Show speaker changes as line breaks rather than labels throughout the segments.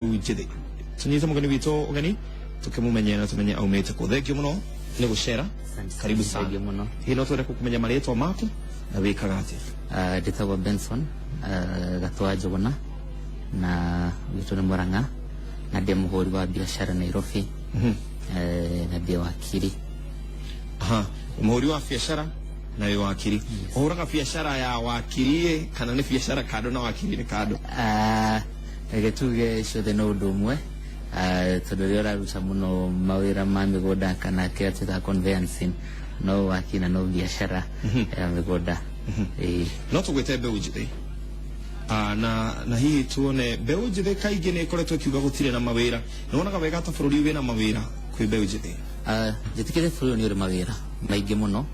Njĩthĩ, tũnyite mũgeni witũ ũgeni, tũkĩmũmenye na tũmenye aumĩte kũ. Thengiũ mũno nĩ gũcera.
Asante.
Karibu sana.
Thengiũ mũno.
Hihi no twende kũmenya marĩtwa maku na wĩkaga atĩa?
Ndĩtagwo Benson Gatũ wa Njũgũna na gwitũ nĩ Mũrang'a, na ndĩ mũhũri wa biacara Nairobi, na ndĩ wakiri.
Aha, mũhũri wa biacara na wĩ wakiri. Ũhũraga biacara ya wakiri kana nĩ biacara kando na wakiri nĩ kando?
Reke tuge ciothe no ũndũ ũmwe, tondũ rĩrĩa ũraruta mũno mawĩra ma mĩgũnda kana kĩrĩa twĩtaga conveyancing, no waki na no biacara ya mĩgũnda. Ĩĩ.
No tũgwĩte mbeũ njĩthĩ. Na hihi tuone mbeũ njĩthĩ kaingĩ nĩ ĩkoretwo ĩkiuga gũtirĩ na mawĩra. Nĩ wonaga wega ta bũrũri wĩna mawĩra kwĩ mbeũ njĩthĩ?
Njĩtĩkĩrie, bũrũri ũyũ nĩ ũrĩ mawĩra maingĩ mũno.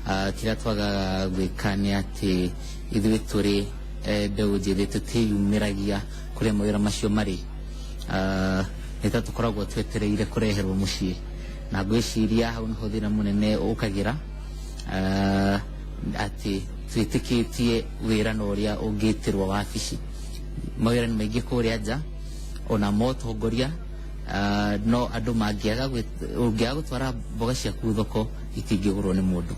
Kĩrĩa twagaga gwĩka nĩ atĩ ithuĩ tũrĩ mbeũ njĩthĩ tũtĩyumĩragia kũrĩa mawĩra macio marĩ. Nĩ ta tũkoragwo twetereire kũreherwo mũciĩ, na ngwĩciria hau nĩho thĩna mũnene ũkagĩra, atĩ twĩtĩkĩtie wĩra na ũrĩa ũngĩtĩrwo wabici. Mawĩra nĩ maingĩ kũrĩa nja, ona motongoria, no andũ mangĩaga, ũngĩaga gũtwara mboga ciaku thoko, itingĩgũrwo nĩ mũndũ.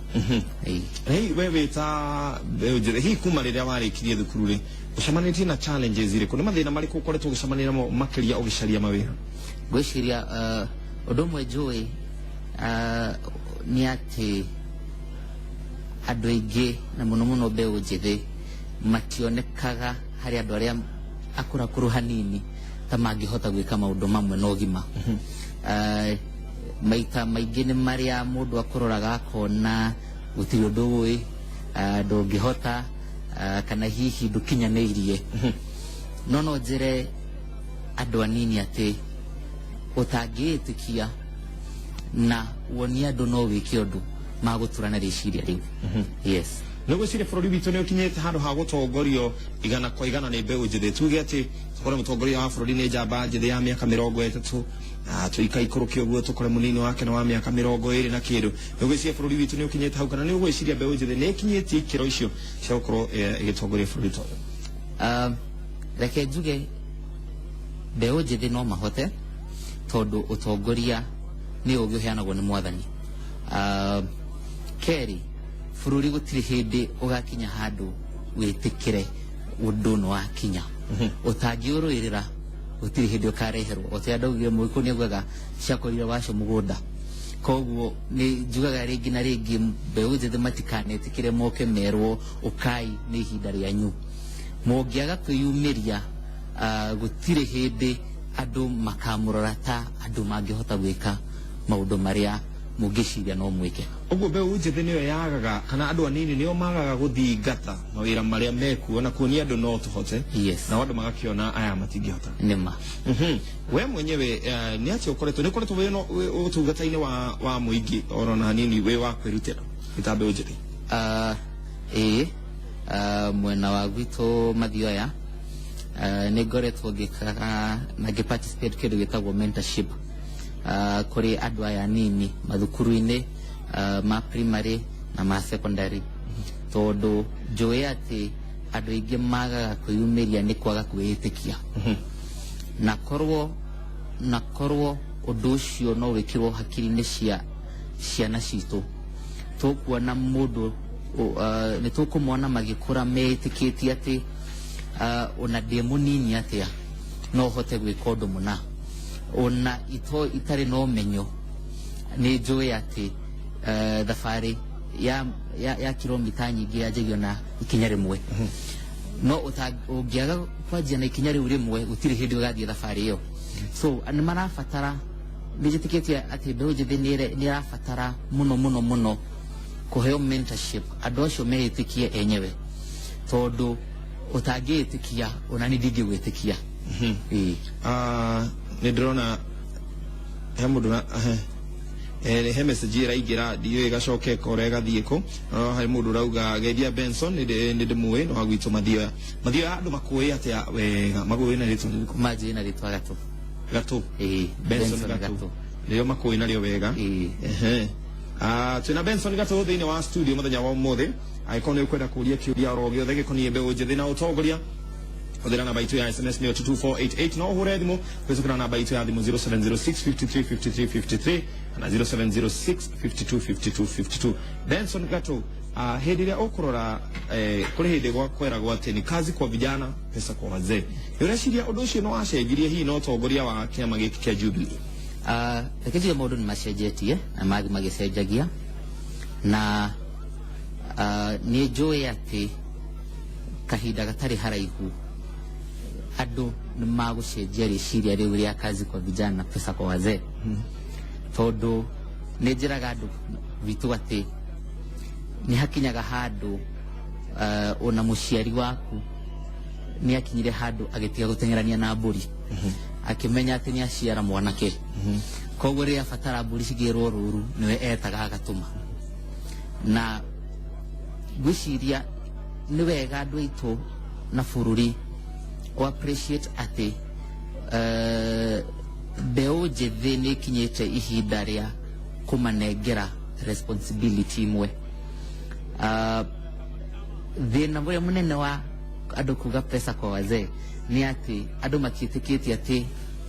Ĩĩ.
Hei, we wĩ ta mbeũ njĩthĩ, hihi kuma rĩrĩa warĩkirie thukuru rĩ, ũcemanĩtie na challenges irĩkũ? Nĩ mathĩna marĩkũ ũkoretwo ũgĩcemania namo makĩria ũgĩcaria mawĩra?
Ngwĩciria ũndũ ũmwe njũĩ nĩ atĩ andũ aingĩ, na mũno mũno mbeũ njĩthĩ, mationekaga harĩ andũ arĩa akũrakũrũ hanini ta mangĩhota gwĩka maũndũ mamwe na ũgima. Maita maingĩ nĩ marĩa mũndũ akũroraga akona gũtirĩ ũndũ ũĩ, ndũngĩhota, kana hihi ndũkinyanĩirie. No njĩre andũ anini atĩ ũtangĩĩtĩkia na wonie andũ no wĩke ũndũ, magũtura na rĩciria rĩu. Yes.
Nĩ gwĩciria bũrũri witũ nĩ ũkinyĩte handũ ha gũtongorio 100% nĩ mbeũ njĩthĩ? Tuge atĩ tũkore mũtongoria wa bũrũri nĩ njamba njĩthĩ ya mĩaka 30, na tũikaikũrũke ũguo tũkore mũnini wake nĩ wa mĩaka 20 na kĩndũ. Nĩ ũgwĩciria bũrũri witũ nĩ ũkinyĩte hau, kana nĩ ũgwĩciria mbeũ njĩthĩ nĩ ĩkinyĩtie ikĩro icio cia gũkorwo ĩgĩtongoria bũrũri ta ũyũ?
Reke njuge mbeũ njĩthĩ no mahote, tondũ ũtongoria nĩ ũgĩ ũheanagwo nĩ Mwathani. Kerĩ, bũrũri gũtirĩ hĩndĩ ũgakinya handũ wĩtĩkĩre ũndũ nĩ wakinya. Ũtangĩũrũĩrĩra, gũtirĩ hĩndĩ ũkareherwo. O ta ndaugire, mũgĩkũyũ nĩ augaga ciakorire wacio mũgũnda. Koguo nĩ njugaga rĩngĩ na rĩngĩ mbeũ njĩthĩ matikanetĩkĩre moke merwo ũkai nĩ ihinda rĩanyu. Mũngĩaga kwĩyumĩria, gũtirĩ hĩndĩ andũ makamũrora ta andũ mangĩhota gwĩka maũndũ marĩa mũngĩciria no mwĩke.
Ũguo mbeũ njĩthĩ nĩyo yagaga, kana andũ anini nĩo magaga gũthingata mawĩra marĩa mekuo na kuonia andũ no tũhote?
Yes.
Nao andũ magakĩona aya matingĩhota.
Nĩma.
We mwenyewe, nĩ atĩa ũkoretwo, nĩ ũkoretwo wĩ wĩ ũtungata-inĩ wa mũingĩ oro na hanini, wĩ wa kwĩrutĩra wĩ ta mbeũ njĩthĩ?
Ĩĩ, mwena wa gwitũ Mathioya, nĩ ngoretwo ngĩkaga na ngĩ participate kĩndũ gĩtagwo mentorship kũrĩ andũ aya anini mathukuru-inĩ ma primary na ma secondary, tondũ njũĩ atĩ andũ aingĩ magaga kwĩyumĩria nĩ kwaga kwĩĩtĩkia. Na korwo ũndũ ũcio no wĩkĩrwo hakiri-inĩ cia ciana citũ, tũkuona mũndũ, nĩ tũkũmona magĩkũra meĩtĩkĩtie atĩ ona ndĩ mũnini atĩa no hote gwĩka ũndũ mũna, ona ito itarĩ na ũmenyo. Nĩ njũĩ atĩ thabarĩ ya kilomita nyingĩ yanjagia na ikinya rĩmwe. No ũngĩaga kwanjia na ikinya rĩu rĩmwe, gũtirĩ hĩndĩ ũgathiĩ thabarĩ ĩyo. So nĩ marabatara, nĩ njĩtĩkĩtie atĩ mbeũ njĩthĩ nĩ ĩrabatara mũno mũno mũno kũheo mentorship, andũ acio meĩtĩkie enyewe, tondũ ũtangĩĩtĩkia, ona ni ndingĩgwĩtĩkia. Ĩĩ.
Nĩ ndĩrona he mũndũ na he message ĩraingĩra, ndiũĩ ĩgacoka ĩkora ĩgathiĩ kũ, no harĩ mũndũ ũrauga, "Geithia Benson, nĩ ndĩmũĩ, nĩ wa gwitũ Mathioya." Mathioya andũ makũĩ atĩa wega? Magũĩ na rĩtwa rĩrĩkũ?
Manjĩĩ na rĩtwa Gatũ.
Gatũ.
Ĩĩ.
Benson Gatũ nĩrĩo makũĩ narĩo wega.
Ĩĩ.
Ehe. Twĩna Benson Gatũ thĩinĩ wa studio mũthenya wa ũmũthĩ. Angĩkorwo nĩ ũkwenda kũria kĩũria oro gĩothe gĩkoniĩ mbeũ njĩthĩ na ũtongoria, Hũthĩra namba itũ ya SMS nĩyo 22488, no ũhũre thimũ kũhĩtũkĩra namba itũ ya thimũ 0706 53 53 53 kana 0706 52 52 52. Benson Gato, hĩndĩ ĩrĩa ũkũrora, kũrĩ hĩndĩ gwakweragwo atĩ ni kazi kwa vijana, pesa kwa wazee. Nĩ ũreciria ũndũ ũcio no wacenjirie hihi na ũtongoria wa kĩama gĩkĩ kĩa Jubilee?
Reke njuge maũndũ nĩ macenjetie na mathiĩ magĩcenjagia, na nĩ njũĩ atĩ kahinda gatarĩ haraihu andũ nĩ magũcenjia rĩciria rĩu rĩa kazi kwa vijana na pesa kwa wazee, tondũ nĩ njĩraga andũ witũ atĩ nĩ hakinyaga handũ, ona mũciari waku nĩ akinyire handũ agĩtiga gũteng'erania na mbũri, akĩmenya atĩ nĩ aciara mwanake, koguo rĩrĩa abatara mbũri cigĩrwo rũru nĩwe etaga agatũma. Na ngwĩciria nĩ wega andũ aitũ na bũrũri o appreciate atĩ mbeũ njĩthĩ nĩ ĩkinyĩte ihinda rĩa kũmanengera responsibility imwe. Thĩna ũrĩa mũnene wa andũ kuga pesa kwa wazee nĩ atĩ andũ matiĩtĩkĩtie atĩ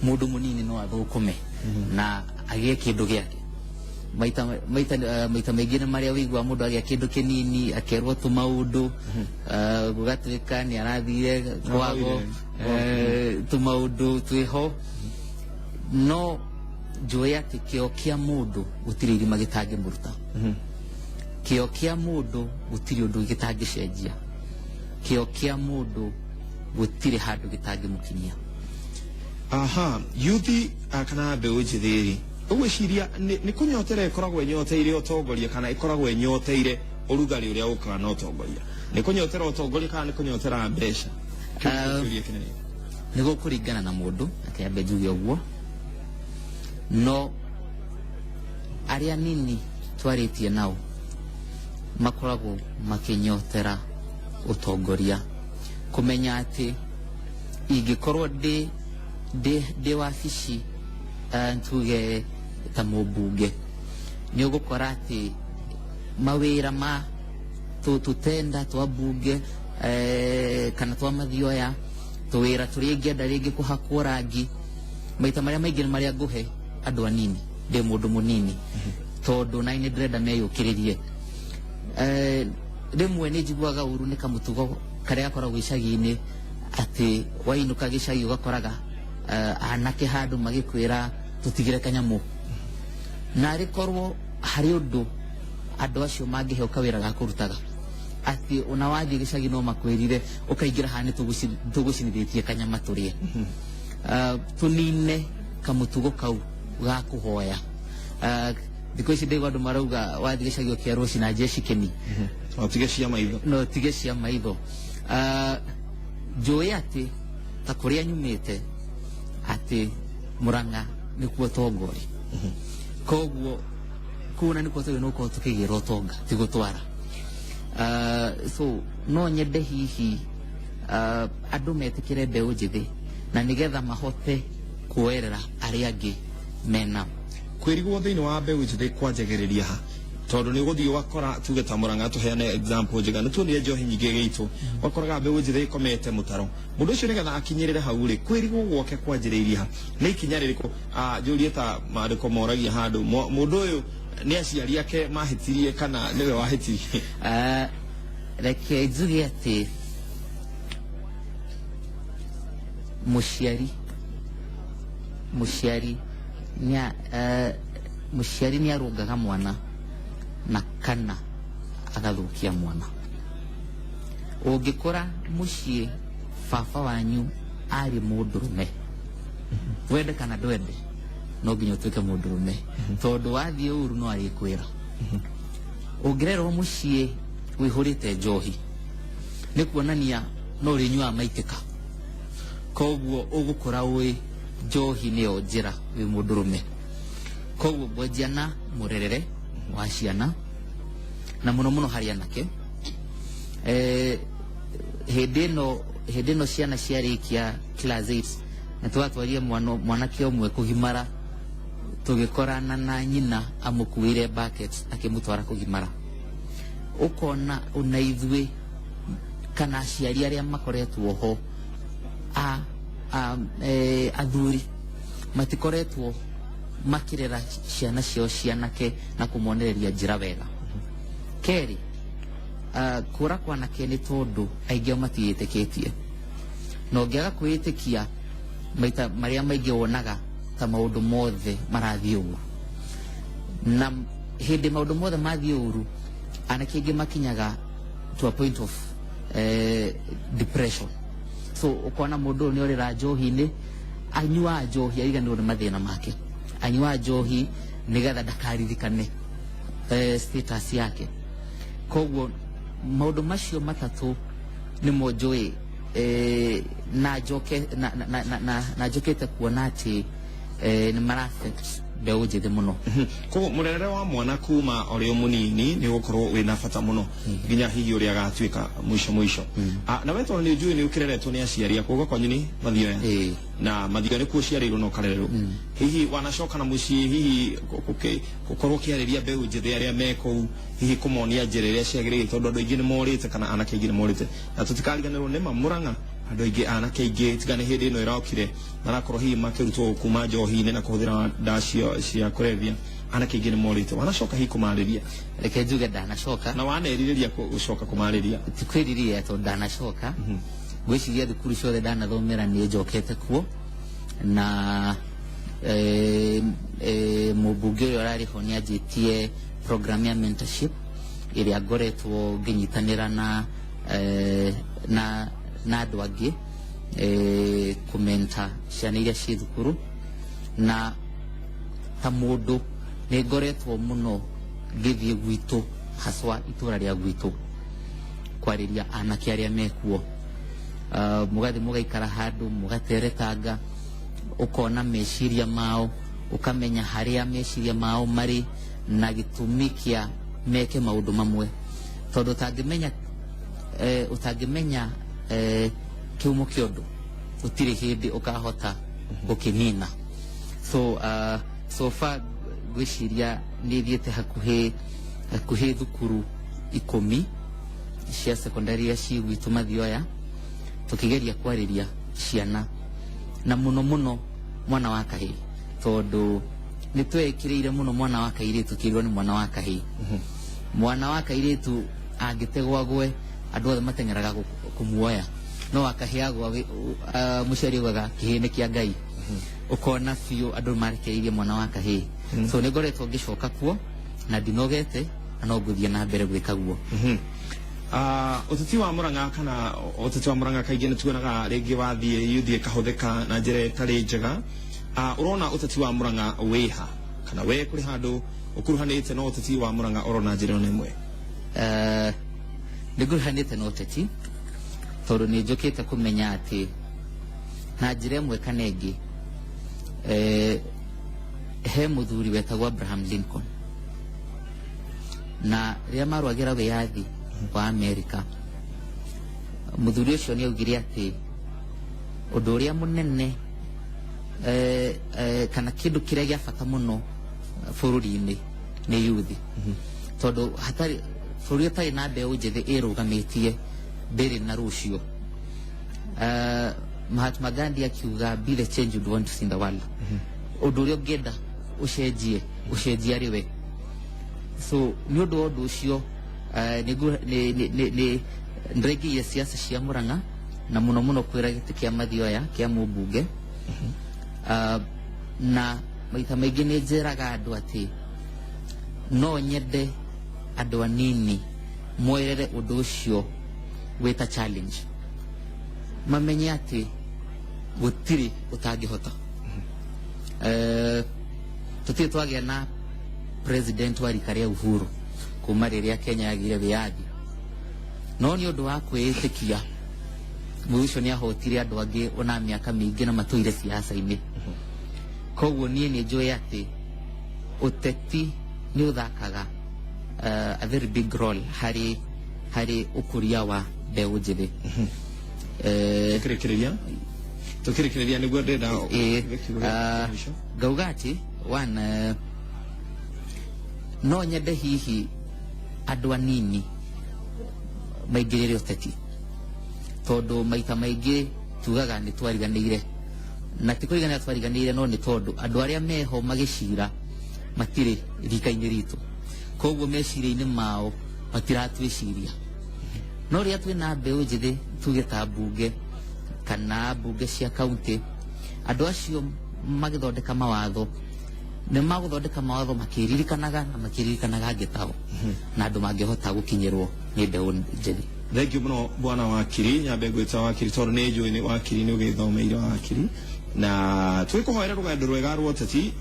mũndũ mũnini no athũkũme na agĩe kĩndũ gĩake. Maita maingĩ nĩ marĩa wĩigua mũndũ agĩa kĩndũ kĩnini akerwo tũmaũndũ, gũgatuĩka nĩ arathire kwago, tũmaũndũ twĩho. No njũĩ atĩ kĩo kĩa mũndũ gũtirĩ irima gĩtangĩmũruta, kĩo kĩa mũndũ gũtirĩ ũndũ gĩtangĩcenjia, kĩo kĩa mũndũ gũtirĩ handũ gĩtangĩmũkinyia.
Aha, yuthi kana mbeũ njĩthĩ rĩ, ũgwĩciria nĩ kũnyotera ĩkoragwo ĩnyoteire ũtongoria kana ĩkoragwo ĩnyoteire ũrugarĩ ũrĩa ũkaga na ũtongoria? Nĩ kũnyotera ũtongoria kana nĩ kũnyotera mbeca? Kĩu nĩkĩo kĩũria kĩnene.
Nĩ gũkũringana na mũndũ, akĩambe njuge ũguo. No arĩa nini twarĩtie nao makoragwo makĩnyotera ũtongoria, kũmenya atĩ ingĩkorwo ndĩ wabici, tuge ta mũmbunge, nĩ ũgũkora atĩ mawĩra ma tũtenda twa mbunge, kana twa mathioya, tũwĩra tũrĩa ingĩenda rĩngĩ kũhakwo rangi, maita marĩa maingĩ nĩ marĩa ngũhe andũ anini ndĩ mũndũ mũnini, tondũ na nĩ ndĩrenda meyũkĩrĩrie. Rĩmwe nĩ njiguaga ũru nĩ kamũtugo karĩa gakoragwo icagi-inĩ, atĩ wainũka gĩcagi ũgakoraga anake handũ magĩkwĩra tũtigĩre kanyamũ, na arĩ korwo harĩ ũndũ andũ acio mangĩheo kawĩra ga kũrutaga, atĩ ona wathiĩ gĩcagi no makwĩrire ũkaingĩra haha nĩ tũgũcinithĩtie kanyama tũrĩe. Tũnine kamũtugo kau ga kũhoya. Thikũ ici ndaigua andũ marauga wathiĩ gĩcagi ũkerwo cina njeci kĩni.
No tige cia maitho.
No tige cia maitho. Njũĩ atĩ ta kũrĩa nyumĩte atĩ Mũrang'a nĩkuo tongori, koguo kũu na nĩkuo tũgĩ nĩgũkorwo tũkĩgĩra ũtonga ti gũtwara. So no nyende hihi andũ metĩkĩre mbeũ njĩthĩ na nĩgetha mahote kuoerera arĩa angĩ mena.
Kwĩrigwo thĩinĩ wa mbeũ njĩthĩ kwanjagĩrĩria ha? Tondũ nĩ ũgũthiĩ ũgakora, tuge ta Mũrang'a, tũheane example njega, nĩ tuonire njohi nyingĩ gĩitũ, ũgakoraga mbeũ njĩthĩ ĩkomete mũtaro. Mũndũ ũcio nĩgetha akinyĩrĩre hau rĩ, kwĩrigwo gwake kwanjĩrĩirie ha? Nĩ ikinya rĩrĩkũ? Njũrie ta maandĩko moragia handũ, mũndũ ũyũ nĩ aciari ake mahĩtirie kana nĩwe wahĩtirie?
Reke njuge atĩ mũciari nĩ arũngaga mwana na kana agathũkia mwana. Ũngĩkora mũciĩ baba wanyu arĩ mũndũrũme, wende kana ndwende, no nginya ũtuĩke mũndũrũme, tondũ wathiĩ ũru no arĩkwĩra. Ũngĩrerwo mũciĩ wĩihũrĩte njohi, nĩ kuonania no ũrĩnyuaga maitĩka, koguo ũgũkũra ũĩ njohi nĩyo njĩra wĩ mũndũrũme. Koguo ngwanjia na mũrerere wa ciana, na mũno mũno harĩ anake. Hĩndĩ ĩno ciana ciarĩkia class 8, na twatwarire mwanake ũmwe kũgimara, tũgĩkorana na nyina amũkuĩire bucket akĩmũtwara kũgimara. Ũkona ona ithuĩ kana aciari arĩa makoretwo ho a, a, athuri matikoretwo makĩrera ciana ciao cianake na kũmonereria njĩra wega. Kerĩ, kũra kwa anake nĩ tondũ aingĩ ao matiĩtĩkĩtie, na ũngĩaga kwĩĩtĩkia maita marĩa maingĩ wonaga ta maũndũ mothe marathiĩ ũru, na hĩndĩ maũndũ mothe mathiĩ ũru anake aingĩ makinyaga to a point of depression. So ukona mũndũ ũyũ nĩ orĩra njohi-inĩ, anyuaga njohi ariganĩrwo nĩ mathĩna make, anyuaga njohi nĩgetha ndakaririkane status yake. Koguo maũndũ macio matatũ nĩmo njũĩ, na njoke na njũkĩte kuona atĩ nĩ mara affect mbeũ njĩthĩ mũno.
Koguo mũrerere wa mwana kuma ũrĩ o mũnini nĩ ũgũkorwo wĩna bata mũno nginya hihi ũrĩa agatuĩka mũico mũico. Na we tondũ nĩ njũĩ nĩ ũkĩreretwo nĩ aciari aku, ũga kwanyu nĩ Mathioya, na Mathioya nĩkuo ũciarĩirwo na ũkarererwo, hihi wanacoka na mũciĩ hihi gũkorwo ũkĩarĩria mbeũ njĩthĩ arĩa me kũu, hihi kũmonia njĩra ĩrĩa ciagĩrĩire, tondũ andũ aingĩ nĩ morĩte kana anake aingĩ nĩ morĩte, na tũtikariganĩrwo nĩma Mũrang'a andũ aingĩ, anake aingĩ, tiga nĩ hĩndĩ ĩno ĩrokire marakorwo hihi makĩrutwo kuma njohi-inĩ na kũhũthĩra ndawa cia kũrebia, anake aingĩ nĩ morĩte. Wanacoka hihi kũmarĩria?
Reke njuge ndanacoka.
Na wanerirĩria gũcoka kũmarĩria?
Ti kwĩrirĩria tondũ ndanacoka. Ngwĩciria thukuru ciothe ndanathomera nĩ njokete kuo, na mũmbunge ũrĩa ũrarĩ ho nĩ anjĩtie program ya mentorship ĩrĩa ngoretwo ngĩnyitanĩra na andũ angĩ, kũmenta ciana iria ciĩ thukuru. Na ta mũndũ nĩ ngoretwo mũno ngĩthiĩ gwitũ, haswa itũra rĩa gwitũ, kwarĩria anake arĩa mekuo. Mũgathiĩ mũgaikara handũ mũgateretanga, ũkona meciria mao, ũkamenya harĩa meciria mao marĩ na gĩtũmi kĩa meke maũndũ mamwe, tondũ ũtangĩmenya kĩhumo kĩa ũndũ gũtirĩ hĩndĩ ũkahota gũkĩnina. So far ngwĩciria nĩ thiĩte hakuhĩ thukuru 10 cia secondary iria ciĩ gwitũ Mathioya, tũkĩgeria kwarĩria ciana na mũno mũno mwana wa kahĩĩ, tondũ nĩ twekĩrĩire mũno mwana wa kairĩtu kĩrwo nĩ mwana wa kahĩĩ. Mwana wa kairĩtu angĩtegwo agwe andũ othe mateng'eraga kũmuoya, no akahĩĩ agwa mũciari augaga kĩhĩĩ nĩ kĩa Ngai. Ũkona biũ andũ marekereirie mwana wa kahĩĩ. So nĩ ngoretwo ngĩcoka kuo na ndinogete, na no ngũthiĩ na mbere gwĩka guo.
Ũteti wa Mũrang'a, kana ũteti wa Mũrang'a kaingĩ nĩ tuonaga rĩngĩ wathiĩ yuthi ĩkahũthĩka na njĩra ĩtarĩ njega. Ũrona ũteti wa Mũrang'a wĩha, kana we kũrĩ handũ ũkuruhanĩte na ũteti wa Mũrang'a ũrona njĩra ĩno ĩmwe?
Nĩ nguruhanĩte na ũteti tondũ nĩ njũkĩte kũmenya atĩ na njĩra ĩmwe kana ĩngĩ, he mũthuri wetagwo Abraham Lincoln, na rĩrĩa marũagĩra wĩyathi wa Amerika, mũthuri ũcio nĩ augire atĩ ũndũ ũrĩa mũnene, kana kĩndũ kĩrĩa gĩa bata mũno bũrũri-inĩ nĩ yuthi, tondũ hatarĩ bũrũri ũtarĩ na mbeũ njĩthĩ ĩrũgamĩtie ndĩrĩ na rũciũ. Mahatma Gandhi akiuga, "Be the change you'd want to see in the world." Ũndũ ũrĩa ũngĩenda ũcenjie, ũcenjie arĩ we. So nĩ ũndũ wa ũndũ ũcio, nĩ ndĩraingĩrire siasa cia Mũrang'a na mũno mũno kwĩra gĩtĩ kĩa Mathioya kĩa mũmbunge. Na maita maingĩ nĩ njĩraga andũ atĩ no nyende andũ anini moerere ũndũ ũcio wĩta challenge, mamenye atĩ gũtirĩ ũtangĩhota. Tũtirĩ twagĩa na president wa rika rĩa Uhuru kuma rĩrĩa Kenya yagĩire wĩyathi, no nĩ ũndũ wa kwĩĩtĩkia mũthuri ũcio nĩ ahotire andũ angĩ ona mĩaka mĩingĩ na matũire siasa-inĩ. Koguo niĩ nĩ njũĩ atĩ ũteti nĩ ũthakaga a very big role harĩ ũkũria wa mbeũ njĩthĩ.
Tukĩrĩkĩrĩria nĩguo ndĩrenda kiugo gĩa mũico.
Ngauga atĩ one, no nyende hihi andũ anini maingĩrĩre ũteti, tondũ maita maingĩ Tugaga nĩ twariganĩire, na ti kũriganĩra twariganĩire, no nĩ tondũ andũ arĩa meho magĩcira matirĩ rika-inĩ ritũ, koguo meciria-inĩ mao matiratwĩciria. No rĩrĩa twĩna mbeũ njĩthĩ, tuge ta mbunge kana mbunge cia kaunti, andũ acio magĩthondeka mawatho nĩ magũthondeka mawatho makĩririkanaga na makĩririkanaga angĩ tao, na andũ mangĩhota gũkinyĩrwo nĩ mbeũ njĩthĩ.
Thank you muno, bwana wakiri. Nyambe ngwĩta wakiri tondũ nĩ njũĩ nĩ wakiri, nĩ ũgĩthomeire wakiri, na twĩkũhoera rũgendo rwega rwa ũteti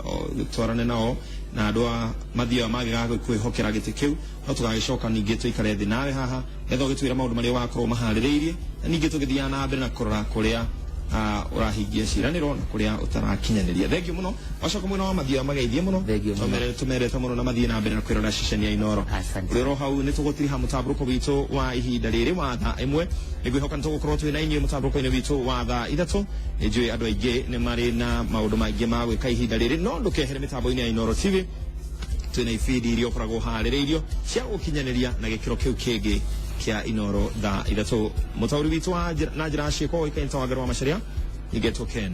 twarane nao na andũ a mathiaga mangĩgaga kwĩhokera gĩtĩ kĩu. No tũgagĩcoka ningĩ tũikare thĩ nawe haha nĩgetha ũgĩtwĩra maũndũ marĩa ũgakorwo maharĩrĩirie, na ningĩ tũgĩthiaga na mbere na kũrora kũrĩa ũrahingia ciĩranĩro na kũrĩa ũtarakinyanĩria. Thank you mũno. Wacoka mwena wa mathioya mageithie mũno.
Thank you mũno.
Tũmerete mũno na mathiĩ na mbere na kwĩrora ceceni ya Inoro.
Asante.
Ũrĩ oro hau nĩ tũgũtiriha mũtambũrũko witũ wa ihinda rĩrĩ wa thaa 1. Nĩ ngwĩhoka nĩ tũgũkorwo twĩ na inyuĩ mũtambũrũko-inĩ witũ wa thaa 3. Nĩ njũĩ andũ aingĩ nĩ marĩ na maũndũ maingĩ ma gwĩka ihinda rĩrĩ, no ndũkehere mĩtambo-inĩ ya Inoro TV. Twĩna ibindi iria ũkoragwo ũharĩrĩirio cia gũkinyanĩria na gĩkĩro kĩu kĩngĩ kĩa Inoro thaa 3. Mũtaũri witũ wa na njĩra ya ciĩko ũĩkaine ta Wangari wa Macharia, ingetwo Ken.